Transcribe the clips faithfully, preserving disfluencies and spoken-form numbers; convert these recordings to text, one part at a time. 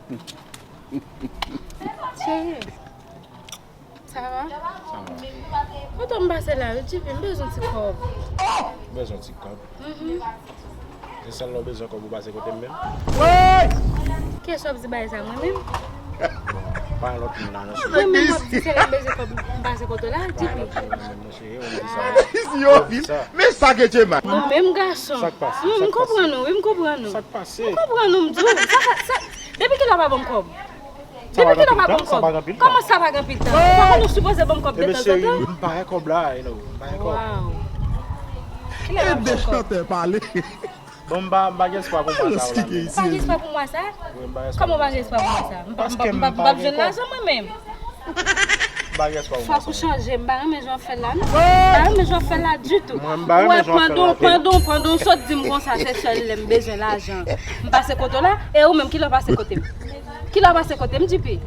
Cheri, sa va? Sa va. Kote m pase la, wi, Djipi, m bezwen ti kòb. Bezwen ti kòb? Mhm. Se sèl lè w bezwen kòb ou pase kote m menm? Kiyès w ap di bagay sa, mwen menm? Bon, pa yon lòt moun la, non, cheri. Mwen menm w ap di se lè m bezwen kòb m pase kote w la, Djipi. Pa yon lòt moun la menm, non, cheri, ou di sa. Yo, men sa ke Djema. Mwen menm gason. Sa k pase? M konprann ou, wi, m konprann ou. Sa k pase? M konprann ou, m di w. Sa, sa, sa, depi kilè w pa ban m kòb? Depi kilè w pa ban m kòb? Kòman sa pa gen pil tan? Ou pa konn ou sipoze ban m kòb detanzantan? Ebyen, cheri, m pa gen kòb la, you know, m pa gen kòb. Wow. Kilè w pa ban m kòb? Ede chantè pale. Bon, m pa, m pa gen espwa pou mwa sa a la menm. Ou pa gen espwa pou mwa sa a? Wi, m pa gen espwa pou mwa sa a. Kòman ou pa gen espwa pou mwa sa a? M pa, m pa, m pa, m p ap jwenn lajan mwen menm. M pa gen espwa pou mwa sa a. Fòk ou chanje, m pa renmen jan w fè l la, non. M pa renmen jan w fè l la ditou. Mwen, m pa renmen jan w fè l la. Ou wè, pandan, pandan, pandan w sot di m konsa, se sèl lè m bezwen lajan m pase kote w la, e ou menm, kilè w pase kote m? Kilè w pase kote m, Djipi?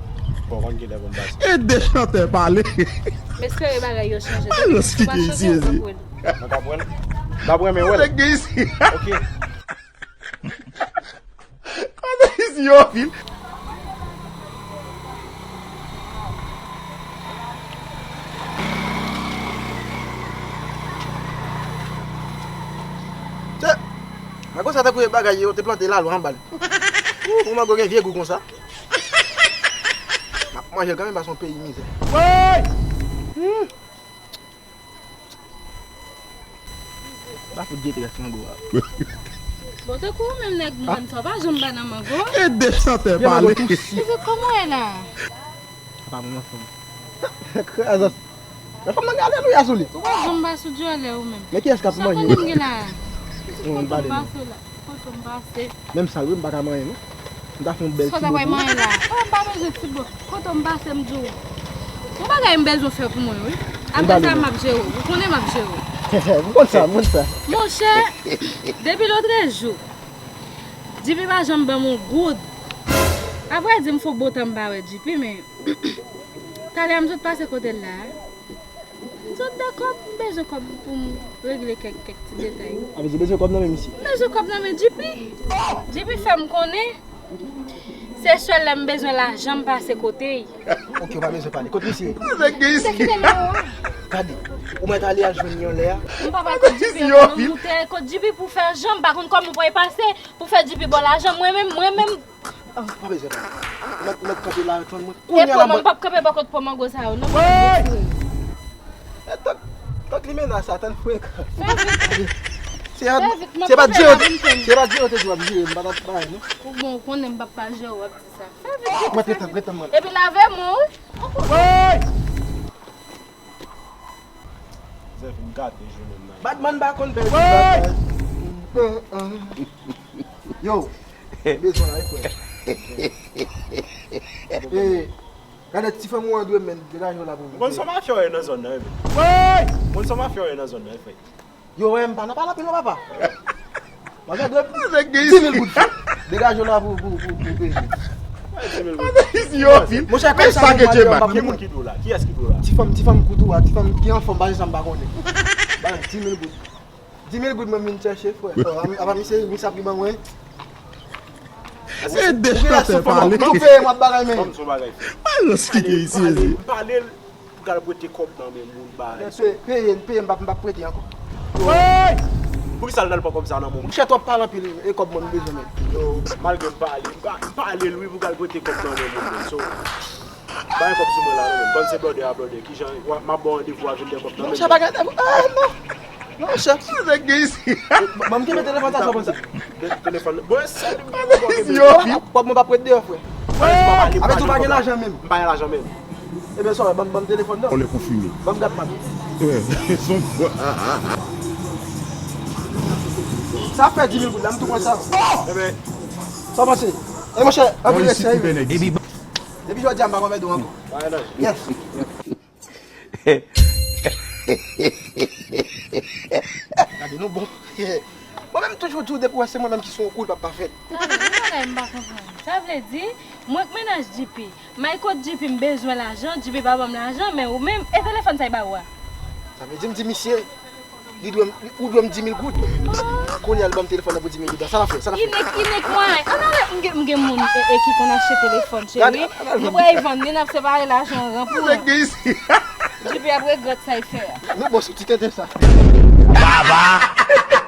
Bon, konn kilè pou m pase. Ede chantè pale. M espere bagay yo chanje. Alòs, kite isi, ezi. Mwen ka pran l. M ap renmen wè l. Nèg gen isi. Ok. Kote isi yo anpil. Tè, mwen konsa tankou e bagay yo te plante lalwa anba l. Ou, ou mango gen vye gou konsa. M ap manje l kanmenm, paske yon peyi mizè. Ba fout detrès mango a. Bon, tankou ou menm nèg mòn sa, w pa janm bay nan mango. Ede chantè pale. Eze, kòman w ye la? Apa mwen anfòm. Krazas. Mwen fòm nan gen alelouya sou li. Ou pa janm bay sou dyòlè ou menm. Men kiyès k ap manje? Sa konnen m gen la. Kote m pase la? Kote m pase? Menm sa wi, m pa ka manyen non. M ta fè yon bèl ti bobo. Sa w ta pral manyen la? Oh, m pa bezwen ti bobo. Kote m pase m di w. Yon bagay m bezwen fè pou mwen wi. Apre sa m ap jere w. Ou konnen m ap jere w. M konn sa, m konn sa. Monchè, depi lòtrejou, Djipi pa janm ban m yon goud. Avrèdi, m fè yon bon tan m pa wè Djipi, men talè a m sot pase kote l la. M sot de kòb, m bezwen kòb pou m regle kèk, kèk ti detay. A vle di bezwen kòb nan men misye? M bezwen kòb nan men Djipi. Djipi fè m konnen se sèl lè m bezwen lajan m pase kote l. Ok, ou pa bezwen pale. Kot misye ye? Nèg gen isi. Gade, ou mèt ale al jwenn li anlè a. M pa pral kot Djipi ankò non, moute kot Djipi pou fè jan m pa konn kòman pou al pase pou fè Djipi ba w lajan. Mwen menm, mwen menm. Ah, pa bezwen pale. Ou mèt, ou mèt kanpe la, tann mwen. Kounye a la, mwen p ap kanpe bò kot pòmango sa yo non. Eh, tank, tank limena sa, tann frekan. Fè vit. Se pa, se pa Dye yo te, se pa Dye yo te di w ap jere m, m pa t ap bay non. Ou bon, ou konnen m p ap ka jere w ap di sa. Fè vit. Mwen te tann, mwen tann mwen. Epi lave men w. Zèf, m gate jounen m nan. Badman pa konn pèdi bagay. Yo, bezwen la, frè. Eh, gade ti fanm ou an dwe men degaje w la pou mwen. Bon, sa mafya w ye nan zòn nan, wi. Bon, sa mafya w ye nan zòn nan, frè. Yo, wè, m pa nan pale anpil non, papa. Mwen gen dwe dis mil goud, frè. Degaje w la pou, pou, pou, pou peyi. Monchè, kòb sa mwen mande, m p ap reponn. Ki moun ki di w la? Kiyès ki di w la? Ti fanm, ti fanm kout ou a, ti fanm ki anfòm, pa gen sa m pa konnen. Ba dis mil goud. Dis mil goud mwen vin chèche, frè. Apa misye, misye ap ban mwen. Se de chantè pale. Ou peye m ap bagay men. Kòm son bagay, frè. Alòs ki gen isi, ezi. Pale l. Pou k al prete kòb nan men moun, bagay. Peye, peye m, m p ap, m p ap prete ankò. Poukisa l t al pran kòb sa nan men w? Monchè, twòp pale anpil, e kòb mwen m bezwen men. Yo, malgre m pale, m pa, m pale l wi pou k al prete kòb nan men moun, men. So, pa gen kòb sou mwen la non, men. Kòm se blòdè a blòdè, kijan, m ap ba w randevou a vin de kòb nan men m. Monchè, pa gen, ah, non. Non, chèf. Nèg gen isi. Ban m kenbe telefòn sa, sa w panse? Telefòn. Bon, se li m gen pou kenbe. Kòb mwen p ap ret deyò, frè. Avèk ou pa gen lajan menm. M pa gen lajan menm. Ebyen, sa w, ban m, ban m telefòn nan. On est confiné. Ban m gad pa m. Sa fè dis mil goud la, m tou pran sa. Ebyen. Sa w panse? E monchè, anpil respè wi. Depi jodi a, m pa konn mèt ou ankò. Yes. Gade nou bon. Mwen menm toujou di w depi w wè se mwen menm ki sou yon kou, l p ap pa fèt. Sa vle di, yon bagay m pa konprann. Sa vle di, mwen k mennaj Djipi. M al kot Djipi, m bezwen lajan, Djipi pa ban m lajan, men ou menm, e telefòn sa l ba ou a? Sa vle di m di misye, li dwe m, ou dwe m dis mil goud. Oh, Kounye a l ban m telefòn nan pou di m li dan. Sa n ap fè? Sa n ap fè? Inik, inik mwen. An ale, m gen, m gen moun e, e ki konn achte telefòn, Gade, cheri. an ale, Nou pral vann li, n ap separe lajan an pou Nèg gen isi. Jipe ap regrèt sa l fè a. Nou bon sou ti tenten sa. Baba.